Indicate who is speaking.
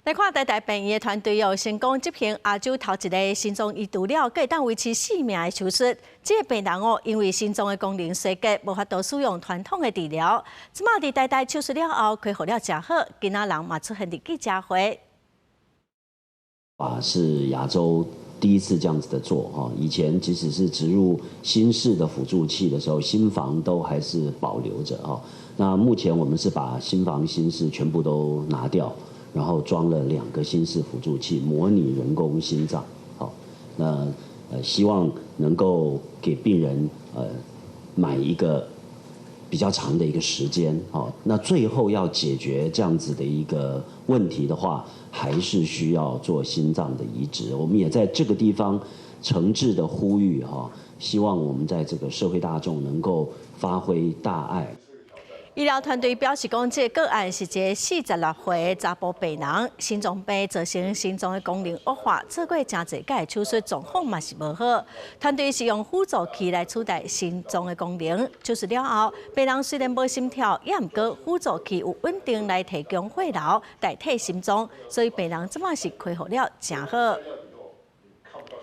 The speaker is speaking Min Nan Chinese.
Speaker 1: 來看台大病院的團隊有成功執行亞洲頭一个心臟移除了，閣會當維持性命的手術。這个病人哦，因為心臟的功能衰竭，無法度使用傳統的治療。這馬佇台大手術了後，恢復了誠好，囝仔人嘛出現佇記者會。
Speaker 2: 啊，是亞洲第一次這樣子的做哈。以前即使是植入心室的輔助器的時候，心房都還是保留着哈。那目前我們是把心房、心室全部都拿掉，然後裝了兩個心室輔助器，模擬人工心臟。好，那希望能夠給病人買一個比較長的一個時間。好，那最後要解決這樣子的一個問題的話，還是需要做心臟的移植。我們也在這個地方誠摯的呼籲哈，希望我們在這個社會大眾能夠發揮大愛。
Speaker 1: 醫療團隊表示講，這個個案是一个46歲的查埔病人，心臟病造成心臟的功能惡化，做過誠濟擺手術，狀況嘛是無好。團隊是用輔助器來取代心臟的功能，手術了後，病人雖然無心跳，也毋過輔助器有穩定來提供血流代替心臟，所以病人這馬是恢復了誠好。